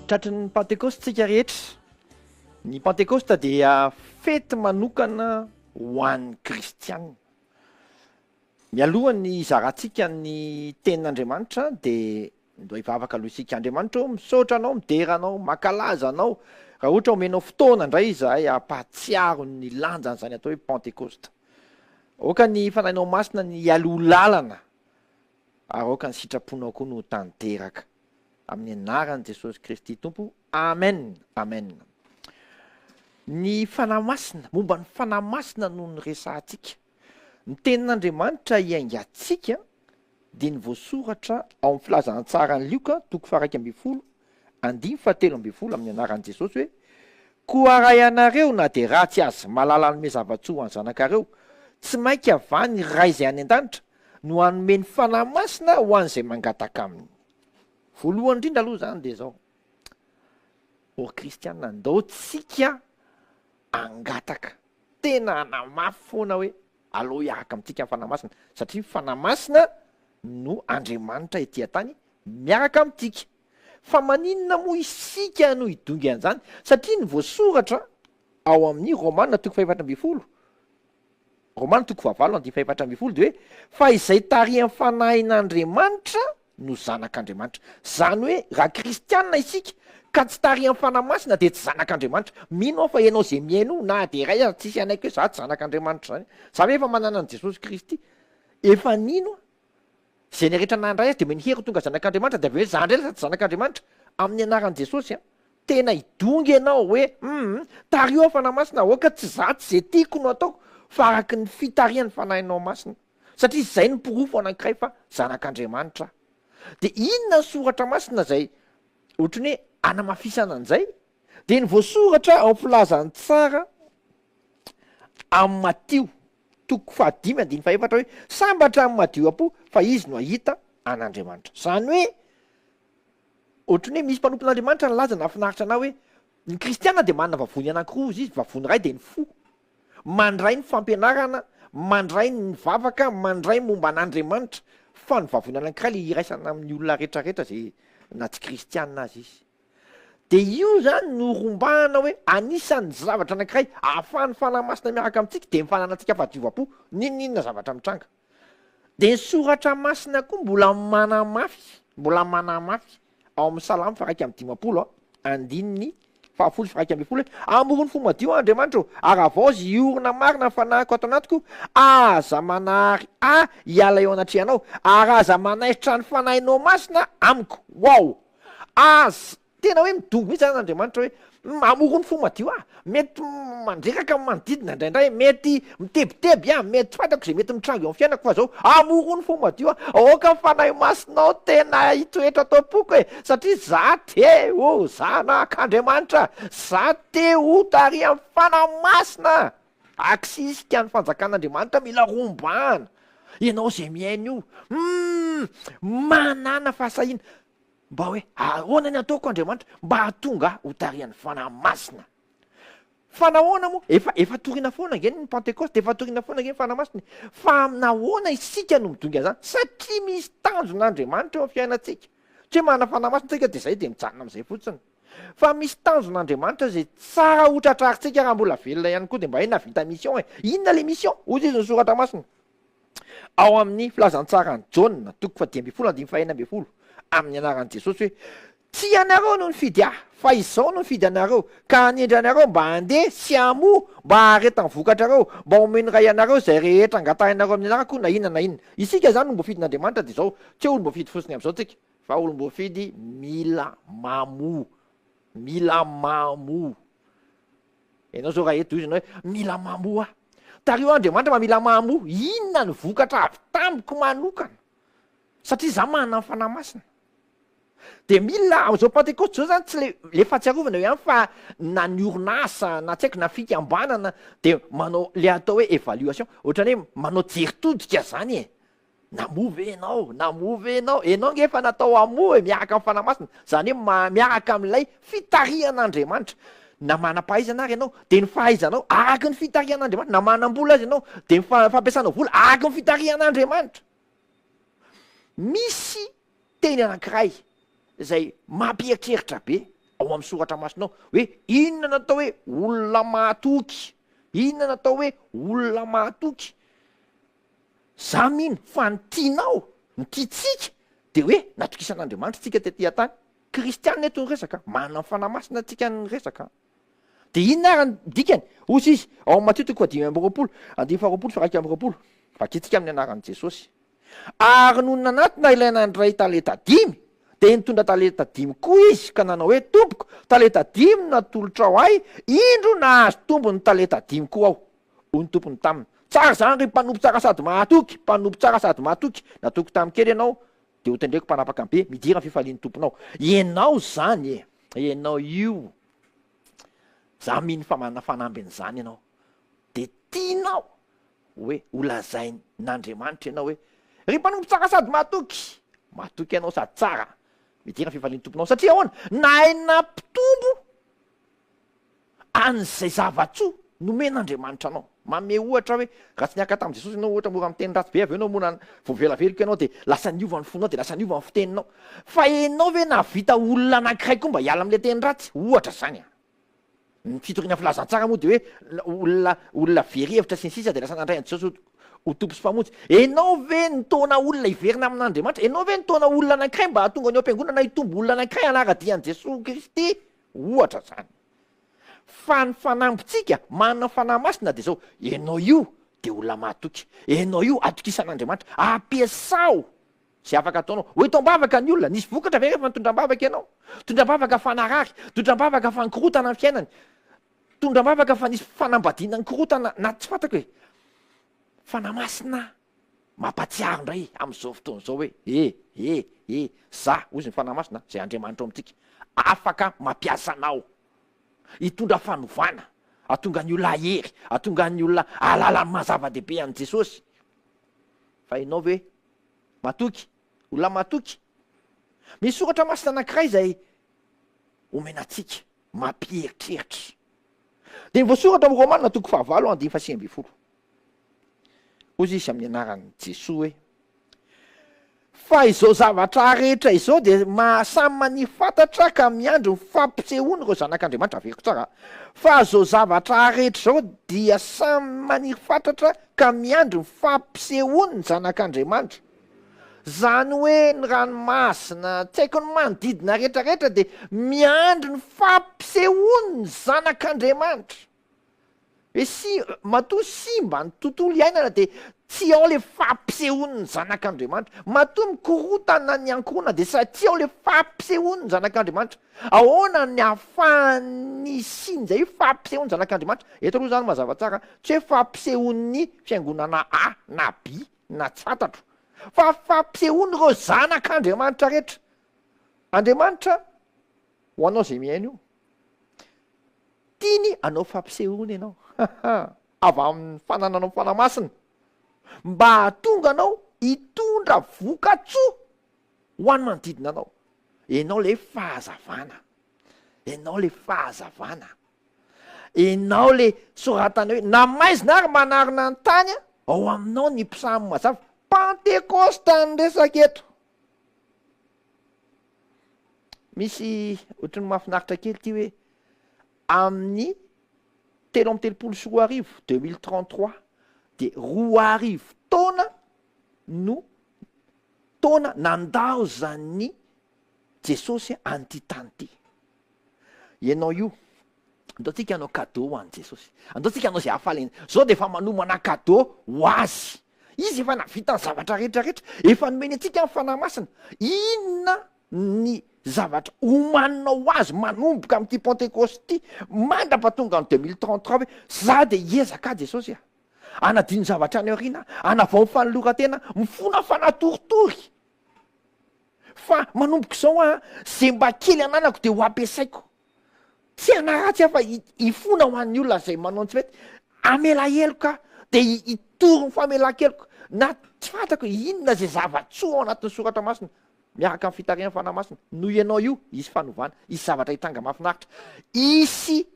Tratry ny Pantekosta tsika rehetra. Ny Pantekosta dia fety manokana ho an'ny kristiana. Mialoha ny hizarantsika ny tenin'Andriamanitra dia ndao hivavaka aloha isika. Andriamanitra ô, misaotra Anao, midera Anao, mankalaza Anao raha ohatra omenao fotoana indray izahay hampahatsiaro ny lanjan'izany atao hoe Pantekosta. Aoka ny Fanahinao Masina ny hialoha lalana ary aoka ny sitraponao koa no ho tanteraka. Amin'ny anaran'i Jesosy Kristy Tompo, Amen! Amen! Ny Fanahy Masina, momba ny Fanahy Masina no niresahantsika. Ny Tenin'Andriamanitra iaingantsika dia ny voasoratra ao amin'ny Filazantsaran'i Lioka, toko faha-11, andininy faha-13, amin'ny anaran'i Jesosy hoe, Koa raha ianareo, na dia ratsy aza, mahalala hanome zava-tsoa ho an'ny zanakareo, tsy mainka va ny Ray izay any an-danitra no hanome ny Fanahy Masina ho an'izay mangataka Aminy? Voalohany indrindra aloha izany dia izao, ô ry kristiana, ndao tsika hangataka, tena hanamafy foana hoe aleo hiaraka amintsika ny Fanahy Masina, satria ny Fanahy Masina no Andriamanitra ety an-tany miaraka amintsika. Fa maninona moa isika no hidongy an'izany? Satria ny voasoratra ao amin'ny Romana toko faha-14, Romana toko fahavalo andininy faha-14 dia hoe, fa izay tarihan'ny Fanahin'Andriamanitra no zanak'Andriamanitra. Izany hoe raha kristiana isika ka tsy tarihan'ny Fanahy Masina dia tsy zanak'Andriamanitra. Mino aho fa ianao izay mihaino na dia iray aza tsisy hanaiky hoe za tsy zanak'Andriamanitra izany. Za ve efa manana an'i Jesosy Kristy? Efa nino aho. Izay rehetra nandray azy dia omeny hery ho tonga zanak'Andriamanitra dia avy eo hoe za indray lasa tsy zanak'Andriamanitra. Amin'ny anaran'i Jesosy an. Tena hidongy ianao hoe humm tariho aho Fanahy Masina aoka tsy za tsy izay tiako no ataoko fa araky ny fitarihan'ny Fanahinao Masina. Satria izay no porofo anankiray fa zanak'Andriamanitra aho. Dia inona ny soratra masina izay ohatran'ny hoe anamafisana an'izay? Dia ny voasoratra ao amin'ny filazantsara amin'i Matio toko fahadimy andininy fahefatra hoe sambatra ny madio am-po fa izy no hahita an'Andriamanitra. Izany hoe ohatran'ny hoe misy mpanompon'Andriamanitra nilaza nahafinaritra anah hoe ny kristiana dia manana vavony anankiroa hozy izy, vavony iray dia ny fo. Mandray ny fampianarana, mandray ny vavaka, mandray momba an'Andriamanitra, fa ny vavony anankiray le iraisana amin'ny olona rehetrarehetra zay na tsy kristiana aza izy. Dia io zany no rombahana hoe anisan'ny zavatra anankiray ahafahan'ny Fanahy Masina miaraka amintsika dia ny fananantsika fahadiovam-po, n'inon'inona zavatra mitranga. Dia ny Soratra Masina koa mbola manamafy, mbola manamafy ao amin'ny Salamo faha-51, andininy fahafolo sy 11 hoe, Amorony fo madio aho, Andriamanitra ô, ary havaozy hiorina marina ny fanahiko ato anatiko, aza manary ahy hiala eo anatrehanao, ary aza manaisotra ny Fanahinao Masina amiko. Wow! Aza, tena hoe midongy mihitsy zany Andriamanitra hoe mamorony fo madio aho, mety mandreraka ny manodidina indraindray, mety mitebiteby aho, mety tsy fantako izay mety mitranga eo amin'ny fiainako fa zao amorony fo madio aho, aoka ny Fanahy Masinao tena hitoetra ato am-poko e, satria za te ho zanak'Andriamanitra, za te ho tarihan'ny Fanahy Masina, akisisika ny fanjakan'Andriamanitra mila rombahana, ianao izay mihaino io, humm, manàna fahasahiana, Mba hoe ahoana ny ataoko Andriamanitra mba hahatonga ahy ho tarihan'ny Fanahy Masina? Fa nahoana moa? Efa efa torina foana ange ny Pantekosta, efa torina foana ange ny Fanahy Masina e. Fa nahoana isika no midongy an'izany? Satria misy tanjon'Andriamanitra eo amin'ny fiainantsika. Tsy hoe manana Fanahy Masina isika dia izay dia mijanona amin'izay fotsiny. Fa misy tanjon'Andriamanitra izay tsara ho tratrarintsika raha mbola velona ihany koa dia mba hoe nahavita mission e. Inona ilay mission? Hoy izy ny Soratra Masina. Ao amin'ny Filazantsaran'i Jaona, toko fahadimy ambin'ny folo andininy fahenina ambin'ny folo, amin'ny anaran'i Jesosy hoe, Tsy ianareo no nifidy Ahy, fa Izaho no nifidy anareo, ka hanendry anareo mba handeha sy hamoa, mba haharetan'ny vokatrareo, mba homen'ny Ray anareo izay rehetra angatahinareo amin'ny anarako na inona na inona. Isika izany olom-boafidin'Andriamanitra dia izao, tsy hoe olom-boafidy fotsiny amin'izao tsika, fa olom-boafidy mila mamoa. Mila mamoa. Ianao zao raha eto izy hoe mila mamoa aho. Tariho Andriamanitra fa mila mamoa. Inona ny vokatra avy tamiko manokana? Satria za manana ny Fanahy Masina. Dia mila amin'izao Pantekosta izao zany tsy le le fahatsiarovana eo ihany fa na ny orinasa na tsy haiko na fikambanana dia manao le atao hoe évaluation. Ohatran'ny hoe manao jery todika zany e. Namoa ve ianao? Namoa ve ianao? Ianao ange efa natao hamoa e, miaraka amin'ny Fanahy Masina, izany hoe ma- miaraka amin'ilay fitarihan'Andriamanitra. Na manam-pahaizana ary ianao, dia ny fahaizanao araka ny fitarihan'Andriamanitra. Na manam-bola aza ianao, dia ny fa- fampiasanao vola araka ny fitarihan'Andriamanitra. Misy teny anankiray izay mampieritreritra be ao. ao amin'ny soratra masina ao hoe inona no atao hoe olona mahatoky, inona no atao hoe olona mahatoky. Za mino fa ny tianao, ny tiantsika dia hoe natokisan'Andriamanitra tsika tety an-tany. Kristiana eto ny resaka, manana ny Fanahy Masina tsika ny resaka. Dia inona ary ny dikany? Hozy izy, ao amin'ny Matio toko faha-25, andininy faha-20 sy 21, Vakintsika amin'ny anaran'i Jesosy. Ary nony nanatona ilay nandray talenta dimy, dia nitondra talenta dimy koa izy ka nanao hoe, Tompoko, talenta dimy no natolotrao ahy, indro nahazo tombony talenta dimy koa aho. Hoy ny tompony taminy, Tsara izany, ry mpanompo tsara sady mahatoky, mpanompo tsara sady mahatoky, natoky tamin'ny kely ianao, dia hotendreko mpanapaka ny be, midira ny fifalian'ny tomponao. Ianao izany e! Ianao io, za mino fa manana fanambin'izany ianao, dia tianao hoe holazain'Andriamanitra ianao hoe, Ry mpanompo tsara sady mahatoky! Mahatoky ianao sady tsara, midira ny fifalian'ny tomponao. Satria ahoana? Nahay nampitombo an'izay zava-tsoa nomen'Andriamanitra anao. Manome ohatra hoe, raha tsy niaraka tamin'i Jesosy ianao, ohatra mora miteny ratsy be, avy eo ianao mora voavelaveloko ianao dia lasa niova ny fonao, dia lasa niova ny fiteninao. Fa ianao ve nahavita olona anankiray koa mba hiala amin'ilay teny ratsy? Ohatra izany an. Ny fitoriana filazantsara moa dia hoe olona olona very hevitra sy ny sisa dia lasa nandray an'i Jesosy ho Tompo sy Mpamonjy. Ianao ve nitaona olona hiverina amin'Andriamanitra? Ianao ve nitaona olona anankiray mba hahatonga ny ao am-piangonana hitombo olona anankiray hanara-dia an'i Jesosy Kristy? Ohatra izany. Fa ny fanambintsika manana Fanahy Masina dia izao, ianao io dia olona mahatoky, ianao io atokisan'Andriamanitra, ampiasao izay afaka ataonao. Ho eto am-bavaka ny olona, nisy vokatra ve rehefa nitondra am-bavaka ianao? Nitondra am-bavaka fa narary, nitondra am-bavaka fa nikorontana ny fiainany, nitondra am-bavaka fa nisy fanambadiana nikorontana na tsy fantako e. Fanahy Masina Mampatsiaro indray amin'izao fotoana izao hoe, E, e, e, za, hozy ny Fanahy Masina, izay Andriamanitra ao amintsika, afaka mampiasa anao hitondra fanovana, hahatonga ny olona hahery, hahatonga ny olona hahalala ny maha zava-dehibe an'i Jesosy. Fa ianao ve matoky? Olona matoky? Misy soratra masina anankiray izay omena antsika, mampieritreritra. Dia ny voasoratra ao Romana toko fahavalo andininy faha-19. Hoy izy amin'ny anaran'i Jesoa hoe, Fa izao zavatra rehetra izao dia maha-samy mania fantatra ka miandry ny fampisehoany ireo zanak'Andriamanitra. Averiko tsara, Fa izao zavatra rehetra izao dia samy maniry fatratra ka miandry ny fampisehoany ny zanak'Andriamanitra. Izany hoe ny ranomasina, tsy haiko ny manodidina rehetra rehetra dia miandry ny fampisehoany ny zanak'Andriamanitra. Hoe si, matoa simba ny tontolo iainana dia tsy ao le fampisehoan'ny zanak'Andriamanitra. Matoa mikorontana ny ankohonana dia sa tsy ao le fampisehoan'ny zanak'Andriamanitra. Ahoana ny ahafahan'ny hisian'izay hoe fampisehoan'ny zanak'Andriamanitra? Eto aloha izany mazava tsara, tsy hoe fampisehoan'ny fiangonana A na B na tsy fantatro, fa fampisehoan'ireo zanak'Andriamanitra rehetra. Andriamanitra, ho anao izay mihaino io, Tiany hanao fampisehoana ianao, avy amin'ny fanananao Fanahy Masina, mba hahatonga anao hitondra voka-tsoa ho an'ny manodidina anao. Ianao ilay fahazavana. Ianao ilay fahazavana. Ianao ilay soratana hoe na maizina ary manarona ny tany, ao aminao ny mpisamy mazava. Pantekosta ny resaka eto. Misy ohatry ny mahafinaritra kely ity hoe amin'ny 2033, 2033, dia 2000 taona no taona nandaozan'i Jesosy an'ity tany ity. Ianao io, andao tsika hanao cadeau ho an'i Jesosy. Andao tsika hanao izay hahafaly an'i, zao dia efa manomana cadeau ho azy. Izy efa nahavita ny zavatra rehetra rehetra, efa nomeny antsika ny Fanahy Masina. Inona ny zavatra omaninao ho azy manomboka amin'ity Pentekosta ity mandra-pahatonga ny 2033 hoe za dia hiezaka aho Jesosy a! Hanadino zavatra any aoriana aho, hanavao ny fanoloran-tena, mifona fanahy toritory. Fa manomboka izao aho, izay mba kely ananako dia ho ampiasaiko. Tsy hanaratsy aho fa hifona ho an'ny olona izay manao ny tsy mety. Hamela heloka aho, dia hitory ny famelan-keloka. Na tsy fantako inona izay zava-tsoa ao anatin'ny soratra masina, miaraka amin'ny fitarihan'ny Fanahy Masina. Noho ianao io, hisy fanovana, hisy zavatra hitranga mahafinaritra. Hisy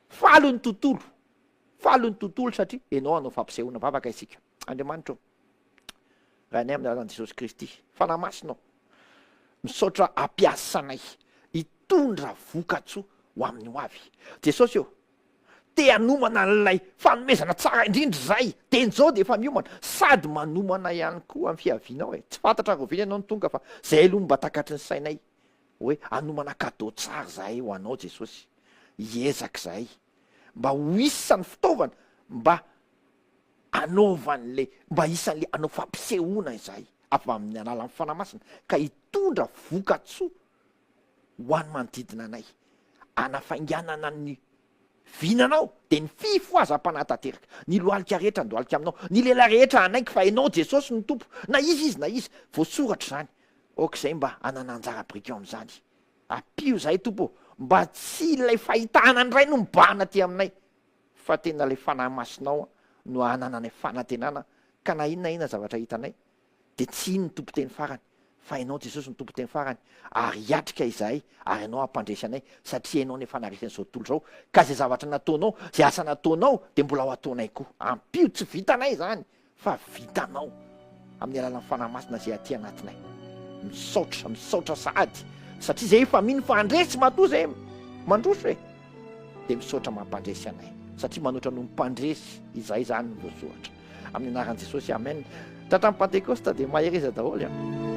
faly ny tontolo. Faly ny tontolo satria ianao hanao fampisehoana. Vavaka isika. Andriamanitra ô. Rainay amin'ny alalan'i Jesosy Kristy. Fanahy Masina ô, misaotra ampiasanay. Hitondra vokatsoa ho amin'ny ho avy. Jesosy ô, te hanomana an'ilay fanomezana tsara indrindra izahay, dieny izao dia efa miomana, sady manomana ihany koa amin'ny fiavianao e. Tsy fantatra rahoviana ianao no tonga fa izay aloha no mba takatry ny sainay hoe hanomana cadeau tsara izahay ho anao Jesosy. Hiezaka izahay mba ho isan'ny fitaovana mba hanaovan'ilay, mba isan'ilay hanao fampisehoana izahay avy amin'ny alalan'ny Fanahy Masina ka hitondra vokatsoa ho an'ny manodidina anay, hanafainganana ny vinanao, dia ny fifohazam-panahy tanteraka, ny lohalika rehetra handohalika aminao, ny lela rehetra hanaiky fa Ianao Jesosy no Tompo, na iza izy na iza, voasoratra izany, aoka izay mba hanana anjara biriky ao amin'izany, ampio izahay Tompo ô, mba tsy ilay fahitana indray no mibahana aty aminay, fa tena ilay Fanahy Masinao no hanananay fanantenana, ka na inona na inona zavatra hitanay, dia tsy iny ny tompon-teny farany fa Ianao Jesosy no tompon-teny farany ary hiatrika izahay ary Ianao hampandresy anay satria Ianao no efa naharesy an'izao tontolo izao ka izay zavatra nataonao, izay asa nataonao dia mbola ho ataonay koa. Ampio, tsy vitanay izany fa vitanao amin'ny alalan'ny Fanahy Masina izay aty anatinay. Misaotra, misaotra sahady satria izay efa mino fa handresy matoa izay mandroso e! Dia misaotra mampandresy anay satria manoatra noho ny mpandresy izahay izany no voasoratra. Amin'ny anaran'i Jesosy, amen. Tratran'ny Pantekosta dia mahereza daholo an.